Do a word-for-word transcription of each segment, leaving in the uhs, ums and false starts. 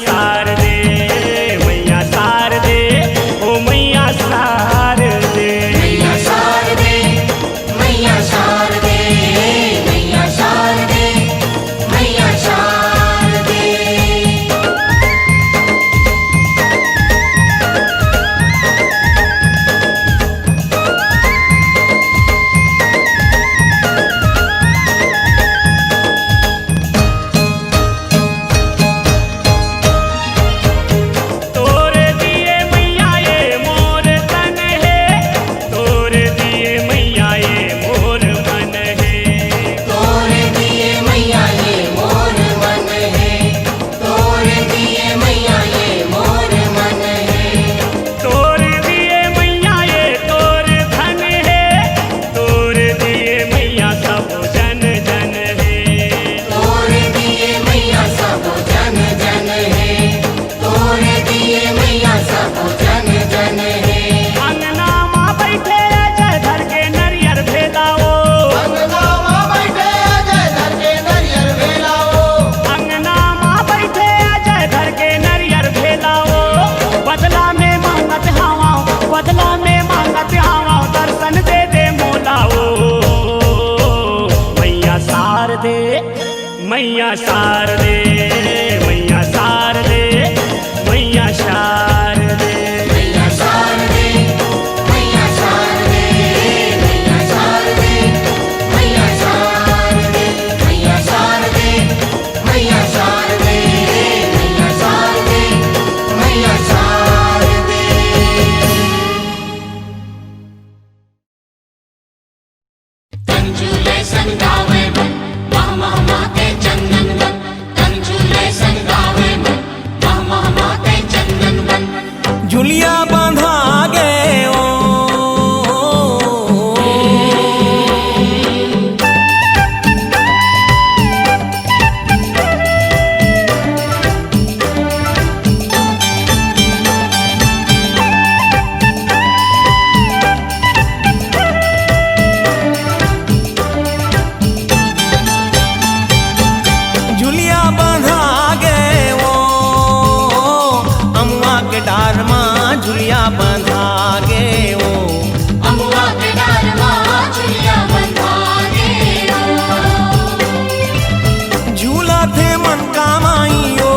शारदे, मैया शारदे, ओ मैया शारदे। मैया शारदे, मैया शारदे, मैया शारदे, मैया शारदे। तोर दिए मैया ये मोर तन हे, तोर दिए मैया ये मोर मन हे। तोर दिए मैया ये मोर मन हे, तोर दिए मैया ये मोर मन हे। तोर दिए मैया ये तोर धन हे, तोर दिए मैया सब जन जन हे। तोर दिए मैया सब जन जन हे, तोर दिए मैया सब जन जन हे। अंगना मा बैठे अजय धर के नरियर भेलाओ। अंगना मा बैठे अजय धर के नरियर भेलाओ। अंगना मा बैठे अजय धर के नरियर भेलाओ। बदला में मांगत हावा, बदला में मांगत हावा, दर्शन दे दे मोला ओ। मैया शारदे, मैया शारदे, मैया शारदे, मैया शारदे। मैया शारदे, मैया शारदे, मैया शारदे, मैया शारदे, मैया शारदे, मैया शारदे, मैया शारदे, मैया शारदे। तंजुले संगावे मन, मह मह माते चंदन मन। तंजुले संगावे मन, मह मह माते चंदन मन। झुलिया बांधा गे ओ। झुलिया बंधा गे ओ, अमुआ के डार मा झुलिया बंधा गे ओ। अमुआ के डार मा झुलिया बंधा गे ओ। झूलत हे मन का माई ओ,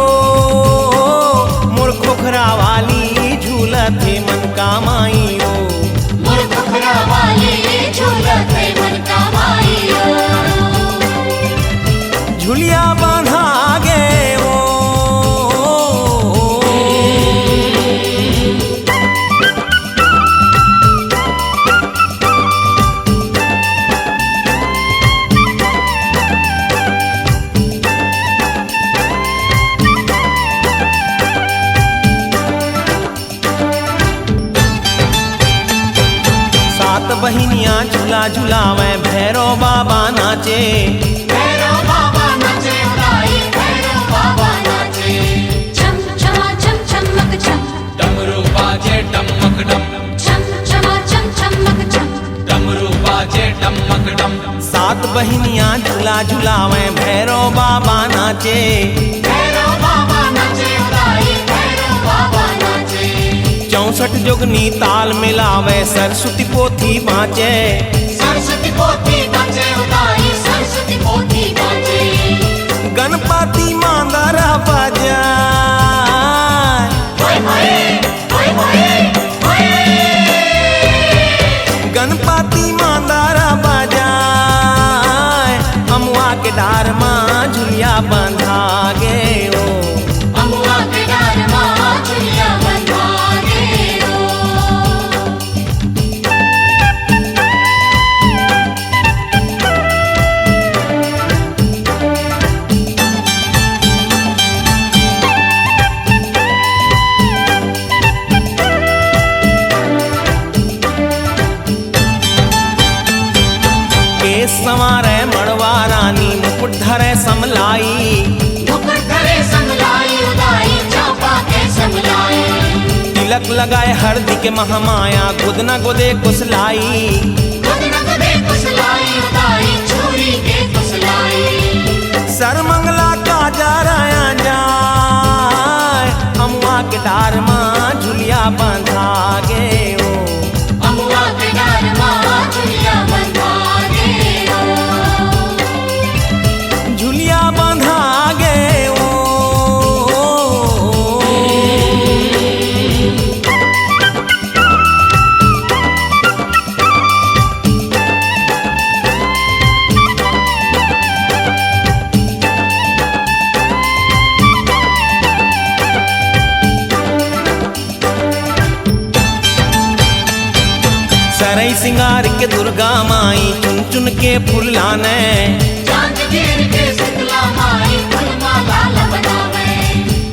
मोर खोखरा वाली झूलत हे मन का माई ओ। मोर खोखरा वाली झूलत हे मन का माई ओ। झुलिया बांधा गे ओ। सात बहिनिया झूला झुलावे, भैरव बाबा नाचे। भैरव बाबा नाचे, दाई भैरव बाबा नाचे। छम छमा छम छमक छम। डमरू बाजे डमक डम। छम छमा छम छमक छम। डमरू बाजे डमक डम। सात बहिनिया झूला झुलावे, भैरव बाबा नाचे। भैरव बाबा नाचे, दाई भैरव बाबा नाचे। चौसठ जोगनी ताल मिलावे, सरस्वती पोथी बाँचे। सरस्वती पोथी बाँचे, ओ दाई सरस्वती पोथी बाँचे। गणपति मांदर बजाए। होय, होय। होय, होय, होय। गणपति मांदर बजाए, अमुआ के डार मा झुलिया बंधा गे ओ। अमुआ के डार मा झुलिया बंधा गे ओ। केस संवारे मड़वा रानी, मुकुट धरे समलाई। मुकुट धरे समलाई, ओ दाई चांपा के समलाई। तिलक लगाए हरदी के महामाया, गोदना गोदे कुसलाई। गोदना गोदे कुसलाई, ओ दाई छुरी के कुसलाई। सरमंगला काजर आंजा। सरई सिंगार के दुर्गा माई चुन चुन के फूल लाने। जांजगीर के शीतला माई फूलमाला ला बनावे।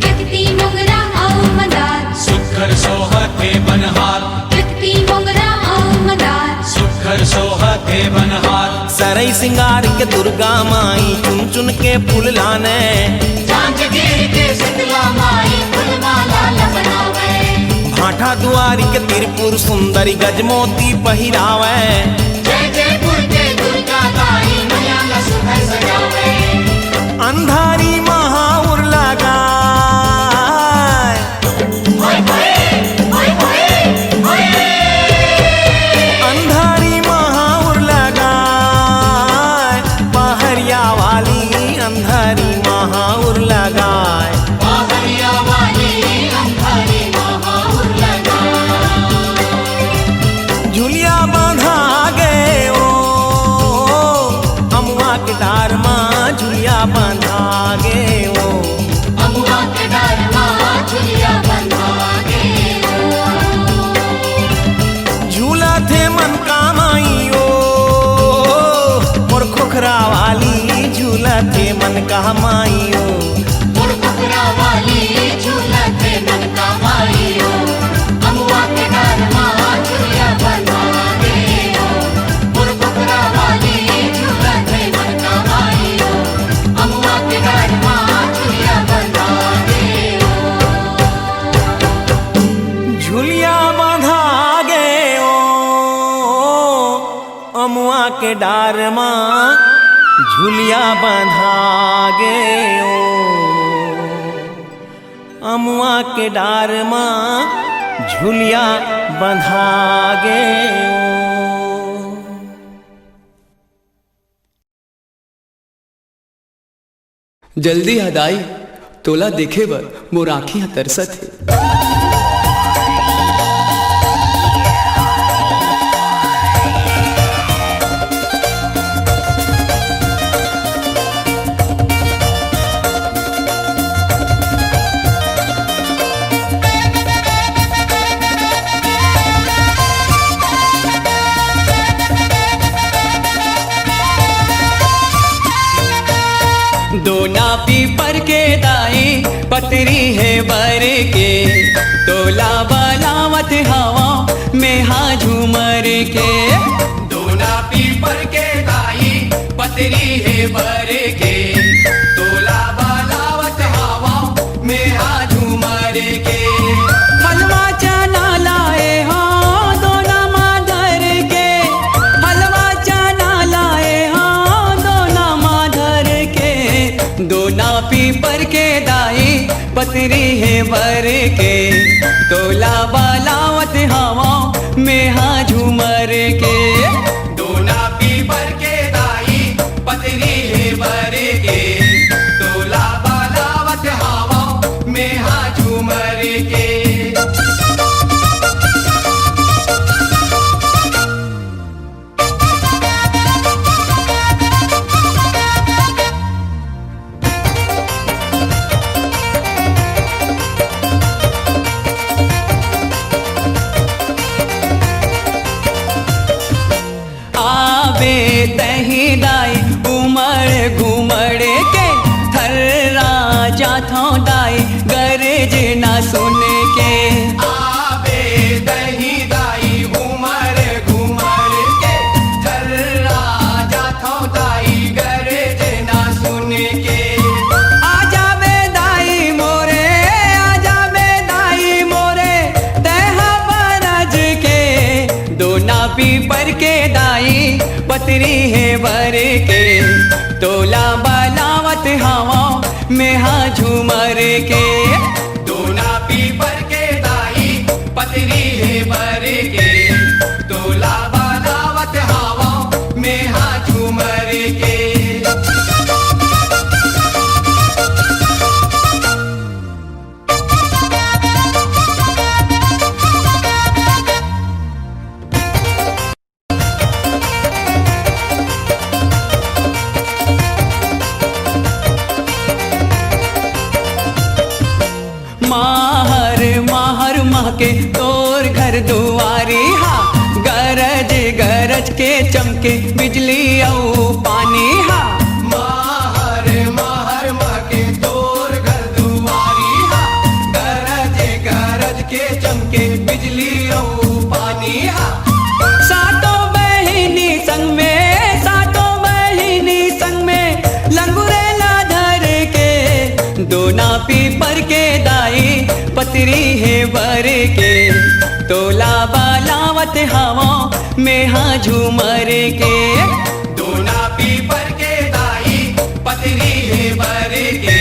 केतकी मोंगरा अउ मंदार। सुघर सोहथे बनहार। केतकी मोंगरा अउ मंदार। सुघर सोहथे बनहार। सरई सिंगार के दुर्गा माई चुन चुन के फूल लाने। जांजगीर के शीतला माई फूलमाला ला बनावे। भाठा दुआरी के त्रिपुर सुंदरी गजमोती पहिरावे। जय जयपुर के दुर्गा दाई मैया ला सुघर सजावे। अंधारी महाउर लगाए। होय, होय, होय, होय, होय। अंधारी महाउर लगाए, पहरिया वाली अंधारी महाउर लगाए। पहरिया वाली अंधारी महाउर लगाए। झुलिया बांधा गे ओ, अमुआ के डार मा झुलिया बांधा गे ओ। अमुआ के डार मा झुलिया बंधा गे ओ। झूलथे मन का माई ओ, मोर खोखरा वाली झूलथे मन का माई ओ। मोर खोखरा वाली झूलथे मन का माई ओ। अमुआ के डार मा झुलिया बंधा गे ओ। मोर खोखरा वाली झूलथे मन का माई ओ। अमुआ के डार मा झुलिया बंधा गे ओ। झुलिया बांधा गे ओ, अमुआ के डार मा झुलिया बांधा गे ओ, अमुआ के डार मा झुलिया बांधा गे ओ। जल्दी आ दाई, तोला देखे बर मोर आँखी ह तरसत हे। दोना पीपर के दाई पतरी हे बर के, तोला बलावत हवा मेहा झूमर के। दोना पीपर के दाई पतरी हे बर के, तोला बलावत हवा मेहा झूमर के। हलवा चना लाए हो दोना मा धर के, हलवा चना लाए हो दोना मा धर के। दोना पीपर के दाई पतरी हे बर के, तोला बलावत हवा मेहा झूमर के। दोना पीपर के दाई पतरी हे बर के, तोला बलावत हवा मेहा झूमर के। आबे तही दाई उमड़ घुमड़ के, थर्रा जाथों दाई गरज ना सुन के। आबे तही दाई उमड़ घुमड़ के, थर्रा जाथों दाई गरज ना सुन के। आ जाबे दाई मोरे, आ जाबे दाई मोरे, तैहा बरज के। दोना पीपर के दाई पतरी हे बर के, तोला बलावत हवा मेहा झूमर के। दोना पीपर के दाई पतरी हे बर के, तोला बलावत हवा मेहा झूमर के। माहर माहर महके तोर घर दुआरी हा, गरज के चमके बिजली अउ पानी हा। माहर माहर महके तोर घर दुआरी हा। गरज गरज के चमके बिजली अउ पानी हा। सातों बहिनी संग में, सातों बहिनी संग में लंगुरे ला धर के। दोना पीपर के दाई पतरी हे बर के। तोला बलावत हवं मेहा झूमर के। दोना पीपर के दाई पतरी हे बर के।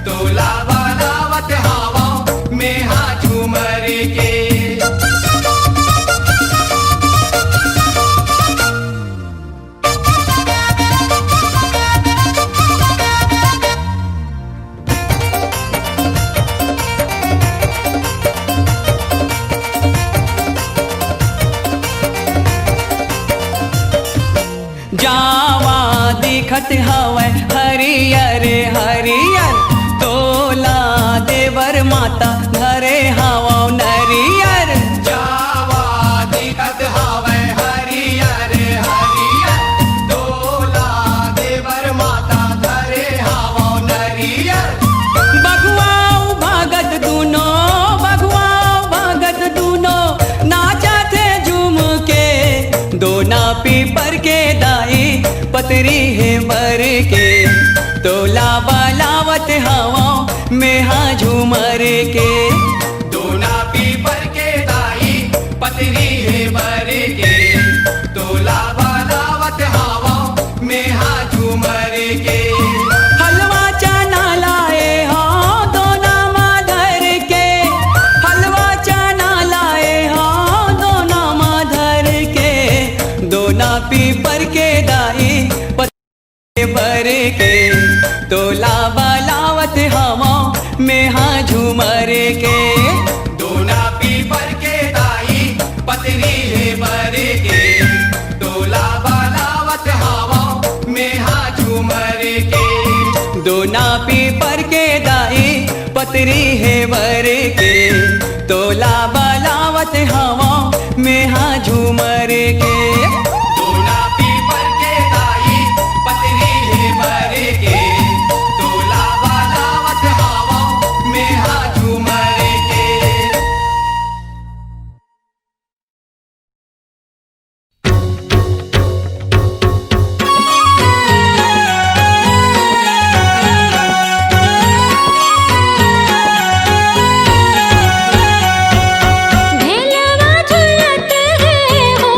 तोला बलावत हवं मेहा झूमर के। जावा दिखत हवय हरियर हरियर, तोला देवर माता धरे हवं नरियर। जावा दिखत हवय हरियर हरियर, तोला देवर माता धरे हवं नरियर। बघवा अउ भगत दूनो, बघवा अउ भगत दूनो नाचत हे झूम के। दोना पीपर के दाई पतरी हे बर के। तोला बलावत हवं मेहा झूमर के। दोना पीपर के दाई पतरी हे बर के। तोला बलावत हवं मेहा झूमर के। हलवा चना लाए हवं दोना मा धर के। हलवा चना लाए हवं दोना मा धर के। दोना पीपर के दाई पतरी बर के। तोला बलावत हवं मेहा झूमर के। दोना पीपर के दाई पतरी हे बर के। तोला बलावत हवं मेहा झूमर के। दोना पीपर के दाई पतरी हे बर के। तोला बलावत हवं मेहा झूमर के। दोना पीपर के दाई पतरी हे बर के। तोला बलावत हवं मेहा झूमर के। ढेलवा झुलत हे हो,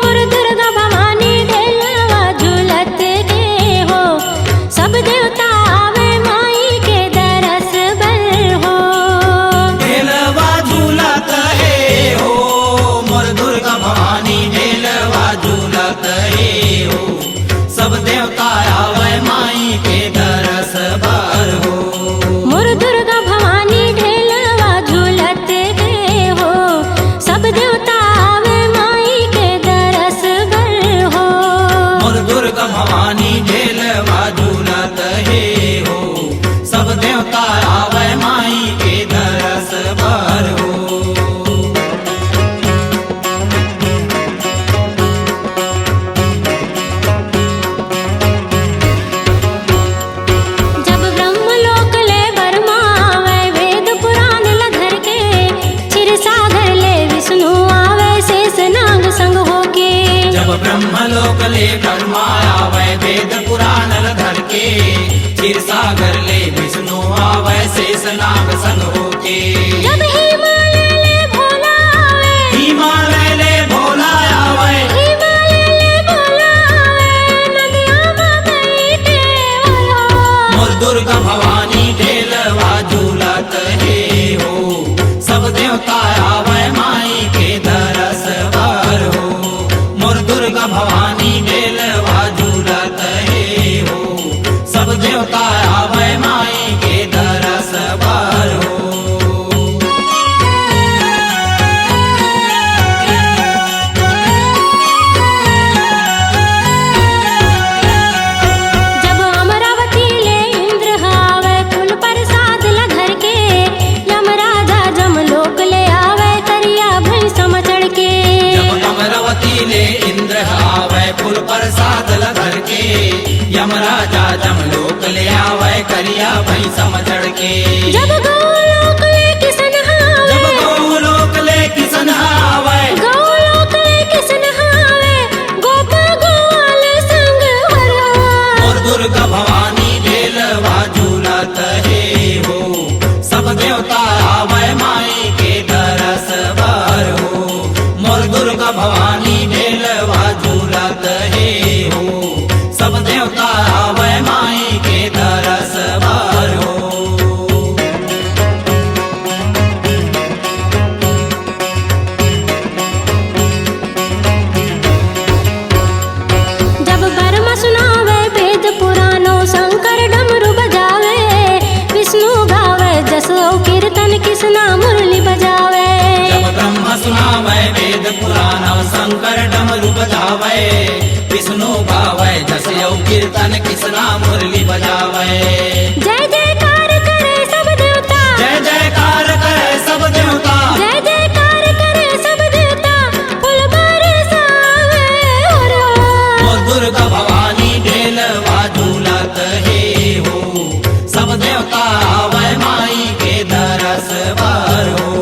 मोर दुर्गा भवानी ढेलवा झुलत हे हो। सब देवता आवे माई के दरस बर हो। ढेलवा झूलत हे हो, मोर दुर्गा भवानी ढेलवा झूलत हे हो। सब देवता आवे माई के दरस बर हो। मोर दुर्गा भवानी ढेलवा झूलत हे हो। सब देवता आवे माई के दरस बर हो। मोर दुर्गा भवानी ढेलवा झूलत हे हो। सब देवता आवे माई के दरस बर हो। जब ब्रह्मलोक ले बरमा आवे, वेद पुराण ल धर के, क्षीर सागर ले विष्णु आवे, शेष नाग संग होके। जब ब्रह्मलोक ले बरमा आवे, वेद पुराण ल धर के, क्षीर सागर ले विष्णु आवे, शेष नाग संग होके। जब हिमालय ले भोला आवे, हिमालय ले भोला आवे, हिमालय ले भोला आवे, नदिया मा गई टेवल हो। मोर दुर्गा भवानी ढेलवा झूलत हे हो, सब देवता आवे माई के दरस बर हो। मोर दुर्गा भवानी ढेलवा झूलत हे हो, सब देवता आवे माई के दरस बर हो। या भाई समझड़ के। जब गौ लोक ले किसन हावे। जब गौ लोक ले किसन हावे। गौ लोक ले किसन हावे। गोपा गोवाल संग हरा। मोर दुर्गा भवानी भेलवा झूलत हे हो। सब देवता आवे माई के दरस बर हो। मोर दुर्गा भवानी भेलवा झूलत हे हो। सब देवता आवे माई के दरस बर हो। जब बरमा सुनावे वेद पुरानो, शंकर डमरू बजावे, विष्णु गावे जस अउ कीर्तन, किसना मुरली बजावे। जब ब्रह्मा सुनावे वेद पुरानो, शंकर डमरू बजावे, विष्णु गावे जस अउ कीर्तन, किसना मुरली बजावे। जय जयकार करे सब देवता। जय जयकार करे सब देवता। जय जयकार करे सब देवता। फूल बरसावे हो रे। मोर दुर्गा भवानी भेलवा झूलत हे हो। सब देवता आवे माई के दरस बर हो।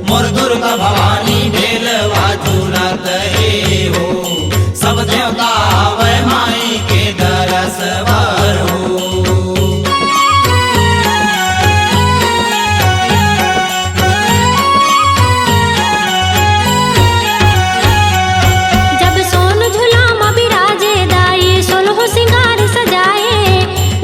मोर दुर्गा भवानी भेलवा झूलत हे हो। सब देवता आवे माई के दरस बर हो। जब सोन झूला म बिराजे दाई, सोलहो सिंगार सजाए,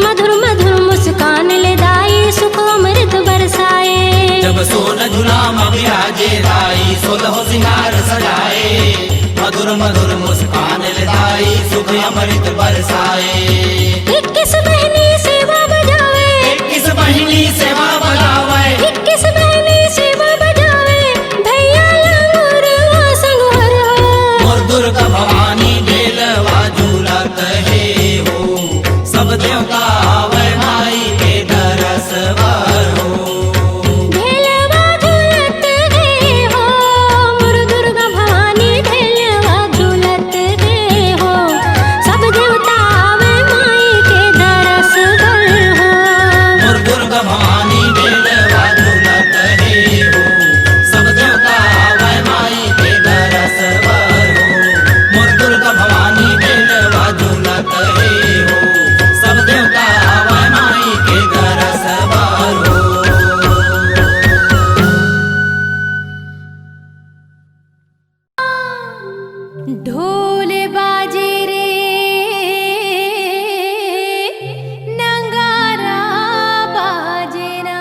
मधुर मधुर मुस्कान ले दाई, सुख अमृत बरसाए। जब सोन झूला म बिराजे दाई, सोलहो सिंगार सजाए, मधुर मधुर मुस्कान ले दाई, सुख अमृत बरसाए। इक्कीस बहिनी सेवा बजावे। इक्कीस बहिनी सेवा बजावे। इक्कीस बहिनी सेवा बजावे। भैया लंगुरवा संग हर हो। मोर दुर्गा भवानी भेलवा झूलत हे हो। सब देवता आवे माई के दरस बर हो। भेलवा झूलत हे हो, मोर दुर्गा भवानी भेलवा झूलत हे हो। सब देवता आवे माई के दरस बर हो। मोर दुर्गा भवानी भेलवा झूलत हे हो। सब देवता आवे माई के दरस बर हो। मोर दुर्गा भवानी भेलवा झूलत हे हो। सब देवता आवे माई के दरस बर हो। ढोल बाजे रे, नगारा बाजे ना।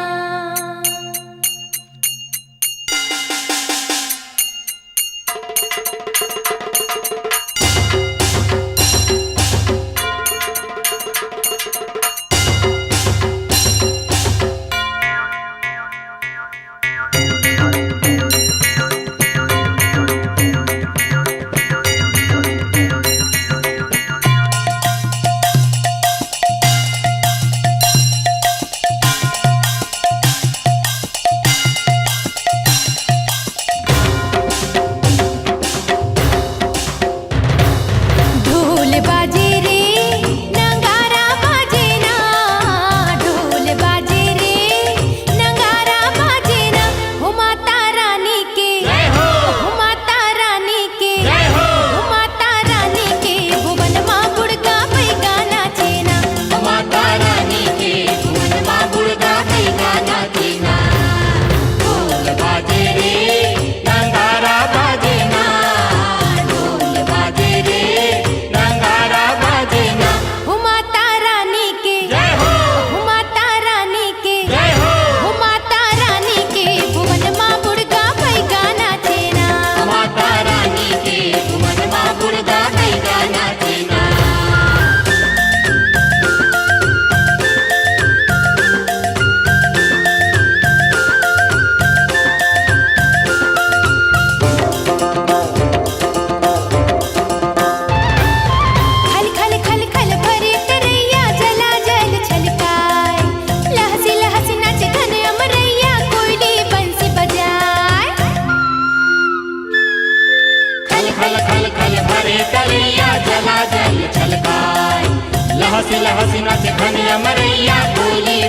ढोल बाजे रे, नगारा बाजे ना, ढोल बाजे रे, नगारा बाजे ना, हो माता रानी के, जय हो। हो माता रानी के, जय हो। हो माता रानी के, भुवन मा बुड़गा बैगा नाचे ना। हो माता रानी के, भुवन मा बुड़गा बैगा नाचे ना। ढोल बाजे रे, नगारा बाजे ना, ढोल बाजे रे, नगारा बाजे ना। हो माता रानी के, जय हो। हो माता रानी के, जय हो। हो माता रानी के, भुवन मा बुड़गा बैगा नाचे ना। हो माता रानी के, भुवन मा बुड़गा बैगा नाचे ना। खल खल खल खल भरे तरैया, जला जल छलकाय। लहसी लहसी नाचे घन अमरैया, कोयली बंसी बजाय। खल खल खल खल भरे तरैया, जला जल छलकाय। लहसी लहसी नाचे घन अमरैया, कोयली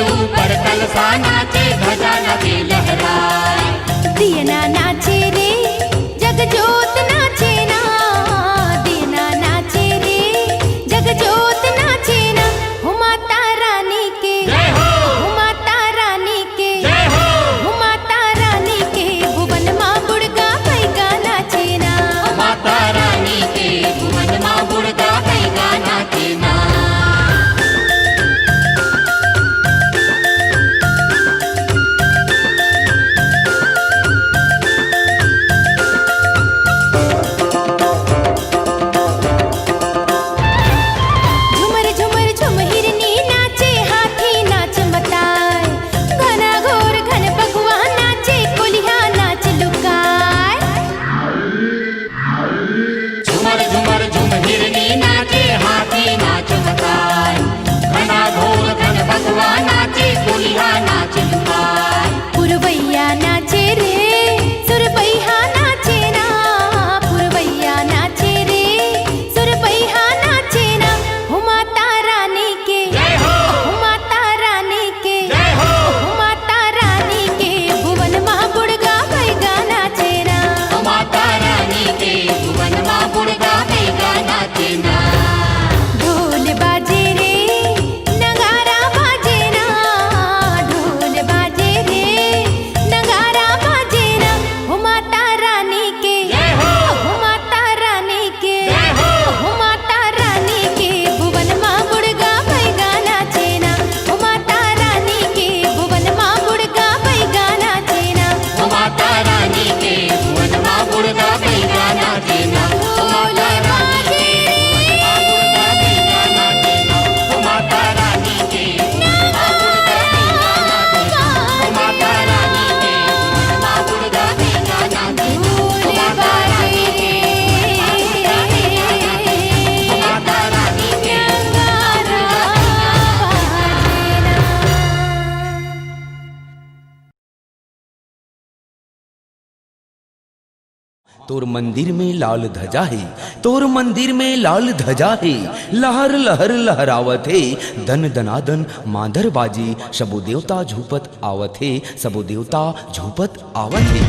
ऊपर कलसा नाचे, ध्वजा नाचे लहराए। दियना नाचे रे, जगजोत नाचे ना। दियना नाचे रे, जगजोत नाचे ना। हो माता रानी के, जय हो। हो माता रानी के, जय हो। हो माता रानी के, भुवन मा बुड़गा बैगा नाचे ना। माता रानी के, भुवन मा बुड़गा बैगा नाचे ना। झुमर झुमर झुम हिरनी नाचे, हाथी नाच मताए। घना घोर घन बघवा नाचे, कोलिहा नाच लुकाए। झुमर झुमर झुम हिरनी नाचे, हाथी नाच मताए। घना घोर घन बघवा नाचे, कोलिहा नाच लुकाए। पुरवैया नाचे रे, सुरबैहा नाचे ना। पुरवैया नाचे रे, सुरबैहा नाचे ना। हो माता रानी के, जय हो। हो माता रानी के, जय हो। हो माता रानी के, भुवन मा बुड़गा बैगा नाचे ना। हो माता रानी के, भुवन मा बुड़गा बैगा नाचे ना। ढोल बाजे रे, नगारा बाजे ना। ढोल बाजे रे, नगारा बाजे ना। हो माता रानी के, जय हो। हो माता रानी के, जय हो। हो माता रानी के, भुवन मा बुड़गा बैगा नाचे ना। हो माता रानी के, भुवन मा बुड़गा बैगा नाचे ना। हो माता रानी के, भुवन मा बुड़गा बैगा नाचे ना। हो माता रानी के, भुवन मा बुड़गा बैगा नाचे ना। हो माता रानी के, भुवन मा बुड़गा बैगा नाचे ना। हो माता रानी के, भुवन मा बुड़गा बैगा नाचे ना। हो माता रानी के, भुवन मा बुड़गा बैगा नाचे ना। हो माता रानी के, भुवन मा बुड़गा बैगा नाचे ना। तोर मंदिर में लाल ध्वजा हे, तोर मंदिर में लाल ध्वजा हे, लहर लहर लहरावत हे, दन दनादन मांदर बाजे, सबो देवता झूपत आवत हे, सबो देवता झूपत आवत हे।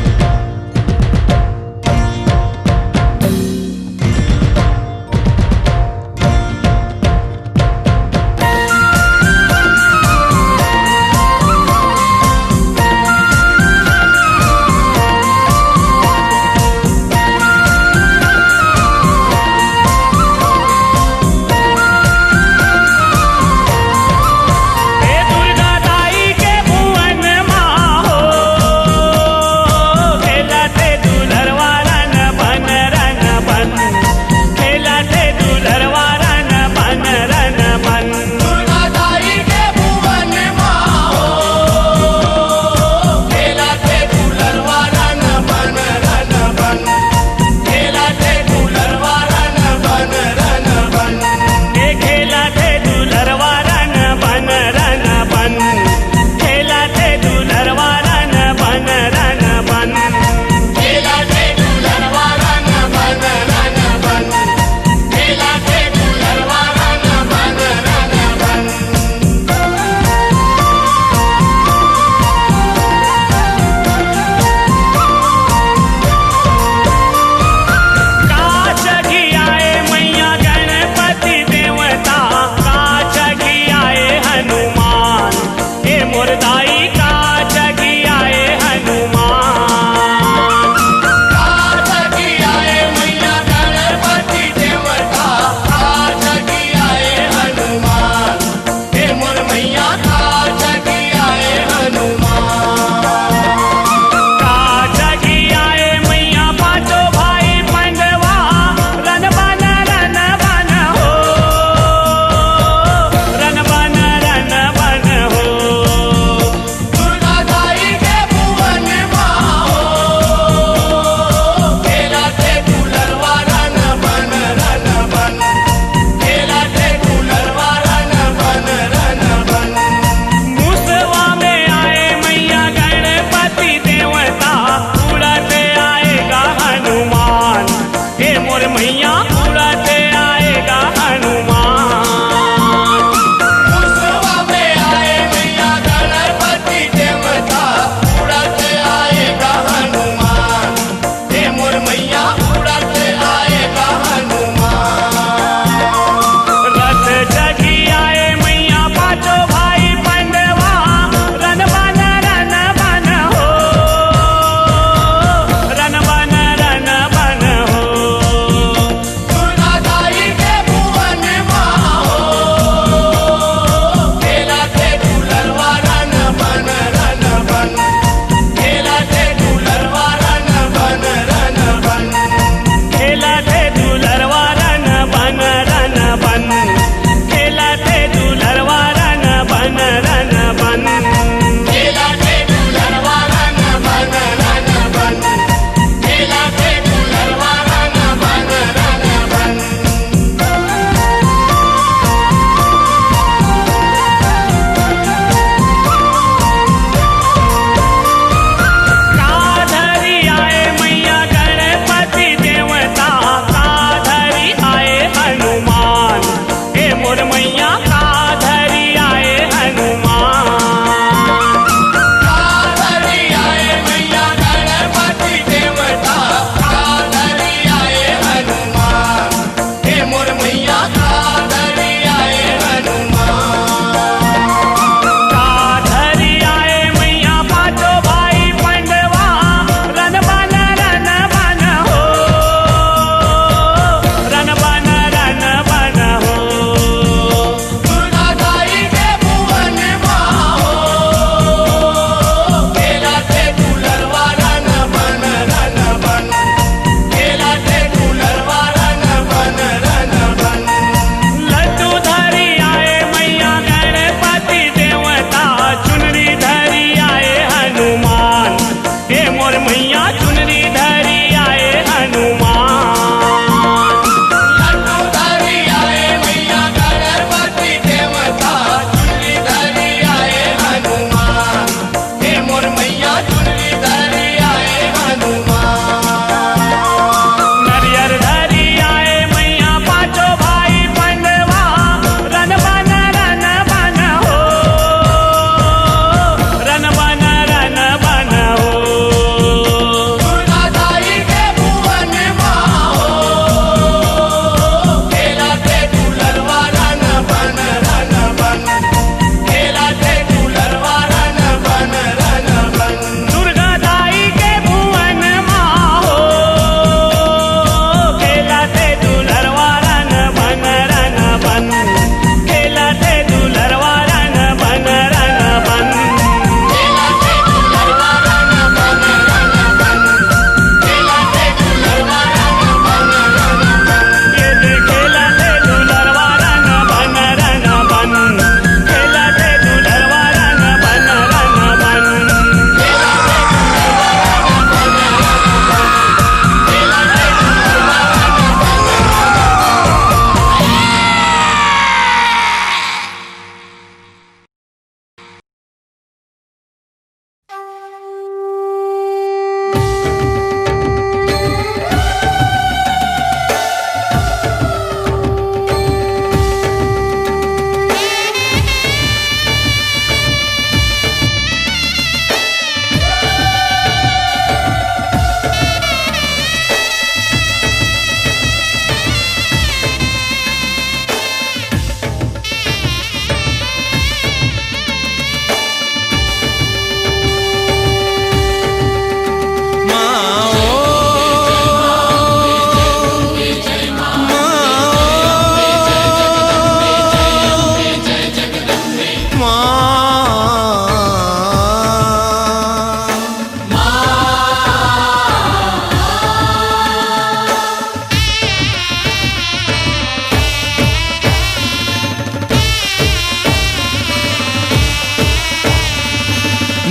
हे दुर्गा दाई के भुवन मा हो, हे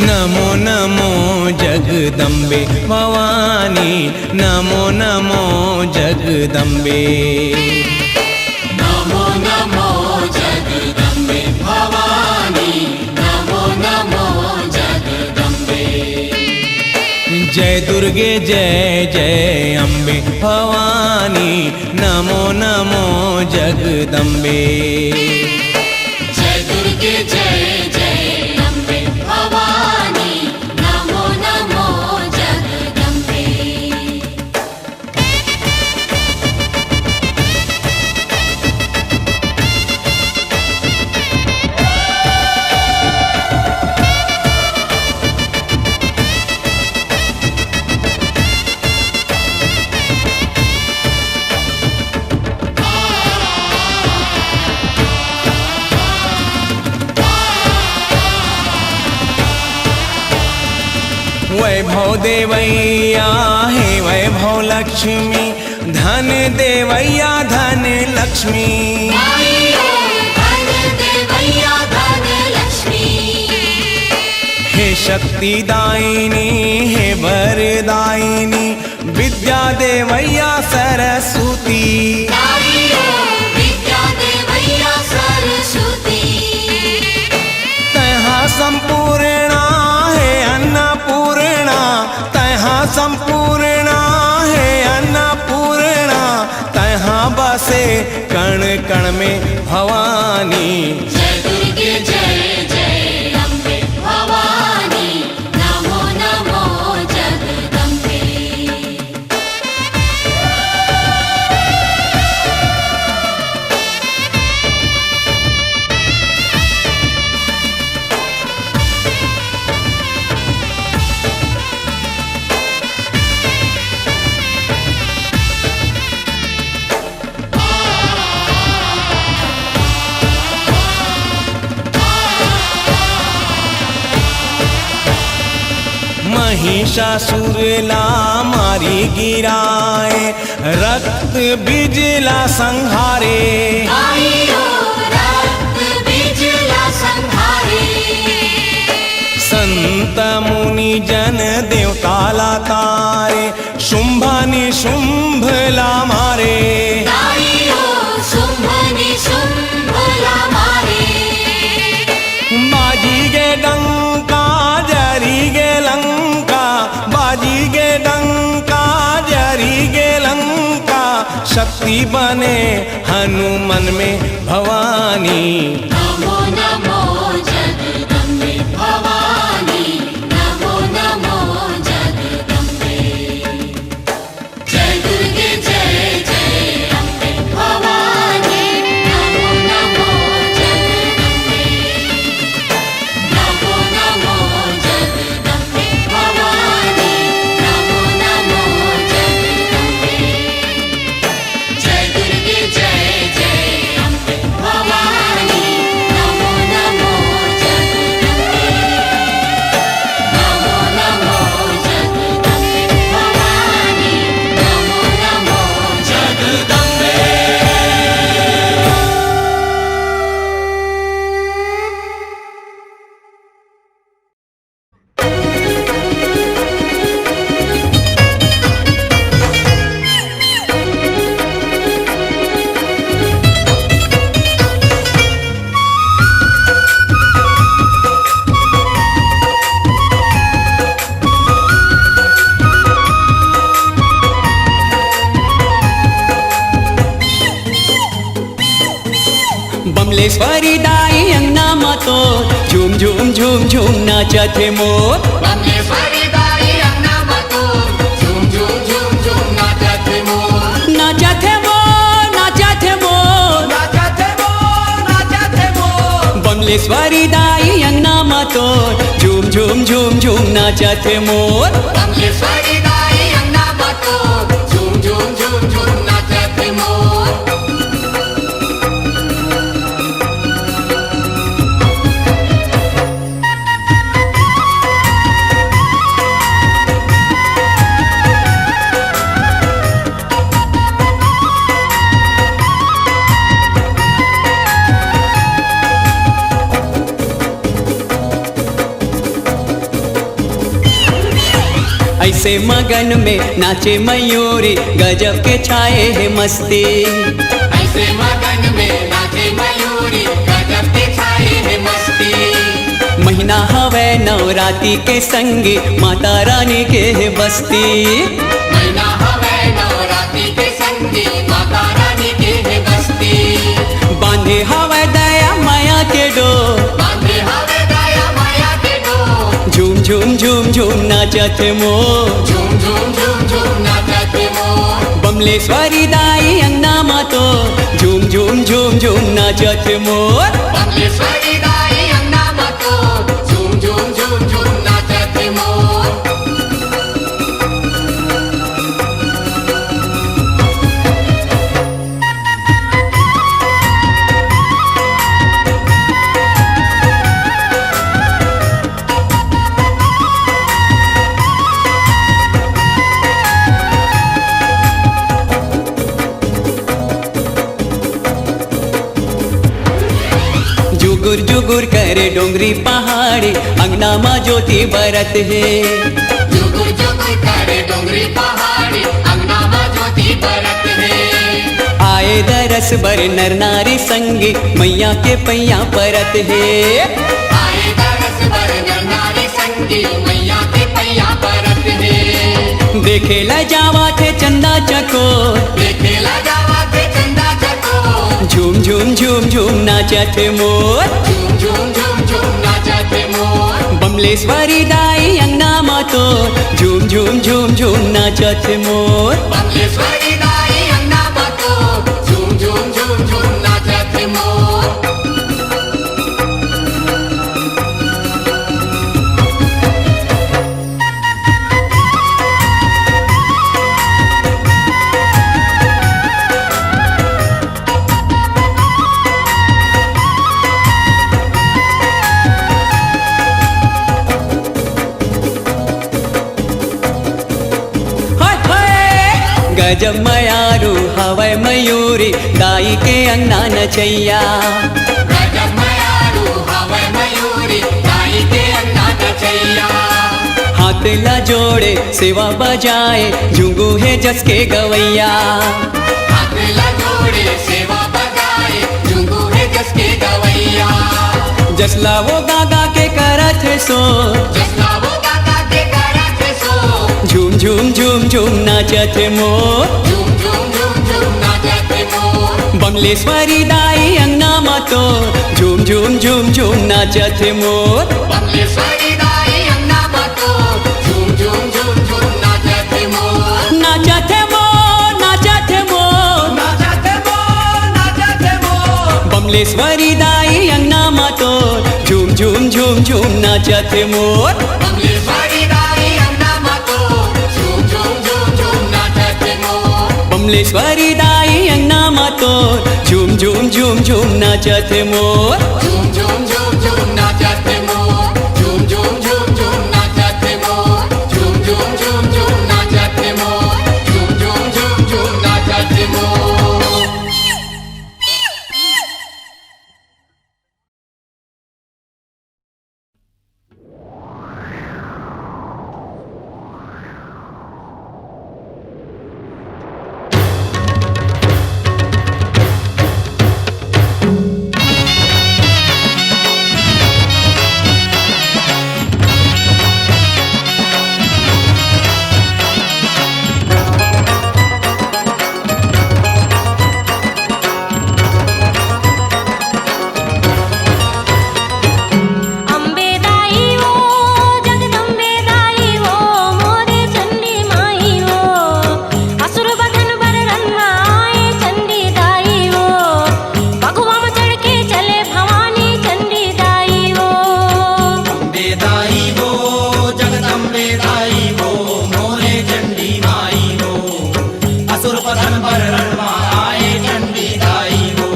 नमो नमो जगदम्बे भवानी, नमो नमो जगदम्बे। नमो नमो जगदम्बे भवानी, नमो नमो जगदम्बे। जय दुर्गे जय जय अम्बे भवानी, नमो नमो जगदम्बे। जय दुर्गे जय जय अम्बे भवानी, नमो नमो जगदम्बे। वैभव देवैया हे वैभव लक्ष्मी, धन देवैया धन लक्ष्मी। धन देवैया धन लक्ष्मी। हे शक्ति दायिनी, हे वर दायिनी, विद्या देवैया सरस्वती। विद्या देवैया सरस्वती। तैहा संपूर्णा हे अन्नपूर्णा, तैहा संपूर्णा हे अन्नपूर्णा, तैहा बसे कण कण में भवानी। जय दुर्गे जय जय अम्बे भवानी, नमो नमो जगदम्बे। महिषासुर ला मारी गिराए, रक्त बीज ला संघारे। आइयो रक्त बीज ला संघारे। संत मुनि जन देवता ला तारे, शुंभ निशुंभ ला मारे। तारियो शुंभ निशुंभ ला मारे। बाजी गे डंका जरी गे लंका, बाजी गे डंका जरी गे लंका, शक्ति बने हनुमन में भवानी। नमो नमो जगदम्बे भवानी, नमो नमो जगदम्बे। जय दुर्गे जय जय अम्बे भवानी, नमो नमो जगदम्बे। नमो नमो जगदम्बे भवानी, नमो नमो जगदम्बे। जय दुर्गे जय जय अम्बे भवानी, नमो नमो जगदम्बे। नमो नमो जगदम्बे भवानी, नमो नमो जगदम्बे। बमलेश्वरी दाई अंगना म तो झूम झूम झूम झूम नाचत हे मोर। बमलेश्वरी दाई अंगना म तो झूम झूम झूम झूम नाचत हे मोर। नाचत हे मोर, नाचत हे मोर। नाचत हे मोर, नाचत हे मोर। बमलेश्वरी दाई अंगना म तो झूम झूम झूम झूम नाचत हे मोर। बमलेश्वरी दाई अंगना म तो झूम झूम झूम झूम नाचत हे मोर। से मगन में नाचे मयूरी, गजब के छाए हे मस्ती। ऐसे मगन में नाचे मयूरी, गजब के छाए हे मस्ती। महीना हवै नवराती के संगी, माता रानी के हे बस्ती। महीना हवै नवराती के संगी, माता रानी के हे बस्ती। बांधे हवै दया मया के डोर, बांधे हवै दया मया के डोर। झूम झूम झूम झूम नाचत हे मोर। झूम झूम झूम झूम नाचत हे मोर। बमलेश्वरी दाई अंगना मा तो, झूम झूम झूम झूम नाचत हे मोर। बमलेश्वरी दाई अंगना मा तो, झूम झूम झूम झूम नाचत हे मोर। जुगुर जुगुर करे डोंगरी पहाड़ी, अंगना मा ज्योति बरत हे। जुगुर जुगुर करे डोंगरी पहाड़ी, अंगना मा ज्योति बरत हे। आए दरस बर नर नारी संगी, मैया के पैया परत हे। आए दरस बर नर नारी संगी, मैया के पैया परत हे। देखे ला जावत हे चंदा चकोर, देखे ला जावत हे चंदा चकोर। झूम झूम झूम झूम नाचत हे मोर। झूम झूम झूम झूम नाचत हे मोर। बमलेश्वरी दाई अंगना मा तो, झूम झूम झूम झूम नाचत हे मोर। बमलेश्वरी दाई अंगना मा तो, झूम झूम झूम झूम नाचत हे मोर। हाय हाय। गजब मयारू हवय मयूरी, दाई के अंगना नचैया। गजब मयारू हवय मयूरी, दाई के अंगना नचैया। हाथ ला जोड़े सेवा बजाए, झुंगू हे जस के गवैया। हाथ ला जोड़े सेवा बजाए, झुंगू हे जस के गवैया। जसला वो गा गा के करत हे सो, जसला वो गा गा के करत हे सो। झूम झूम झूम झूम नाचत हे मोर। झूम झूम झूम झूम नाचत हे मोर। बमलेश्वरी दाई अंगना मा तो, झूम झूम झूम झूम नाचत हे मोर। बमलेश्वरी दाई अंगना मा तो, झूम झूम झूम झूम नाचत हे मोर। नाचत हे मोर, नाचत हे मोर। नाचत हे मोर, नाचत हे मोर। बमलेश्वरी दाई अंगना मा तो, झूम झूम झूम झूम नाचत हे मोर। बमलेश्वरी दाई अंगना मा तो, झूम झूम झूम झूम नाचत हे मोर। बमलेश्वरी दाई अंगना मा तो, झूम झूम झूम झूम नाचत हे मोर। झूम झूम झूम झूम नाचत हे मोर। झूम झूम झूम झूम नाचत हे मोर। झूम झूम झूम झूम नाचत हे मोर। झूम झूम झूम झूम नाचत हे मोर। अम्बे दाई वो, जगदम्बे दाई वो, मोरे चंडी माई वो। असुर बधन बर रन म आए चंडी दाई वो। बघवा म चढ़ के चले भवानी चंडी दाई वो। अम्बे दाई वो, जगदम्बे दाई वो, मोरे चंडी माई वो। असुर बधन बर रन म आए चंडी दाई वो।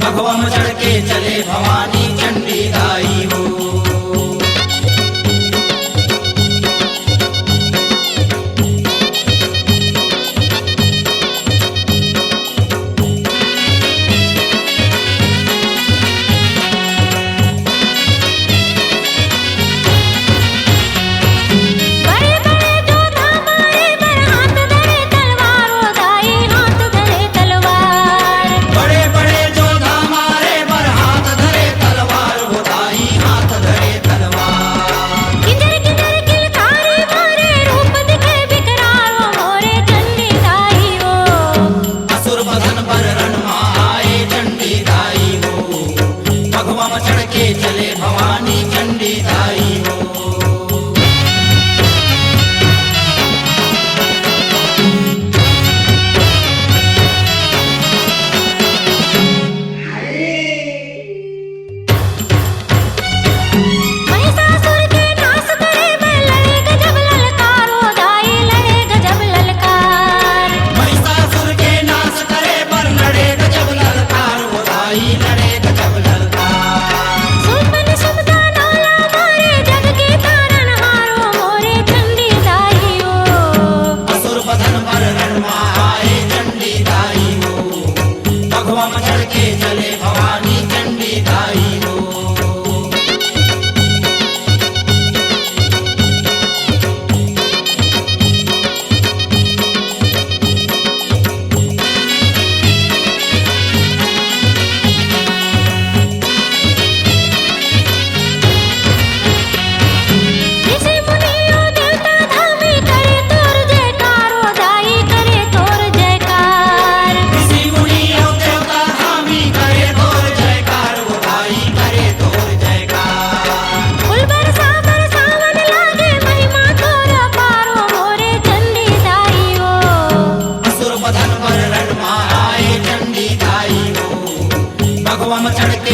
बघवा म चढ़ के चले भवानी चंडी दाई हो।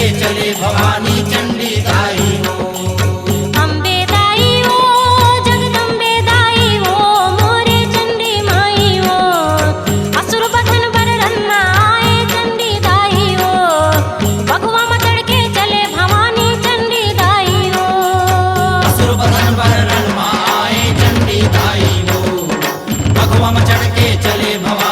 चले भवानी चंडी दाई हो। अम्बे दाई हो, जगदम्बे दाई हो, मोरे चंडी माई हो। असुर बधन बर रन म आए चंडी दाई हो। बघवा म चढ़ के चले भवानी चंडी दाई हो। असुर बधन बर रन म आए चंडी दाई हो। बघवा म चढ़ के चले भवानी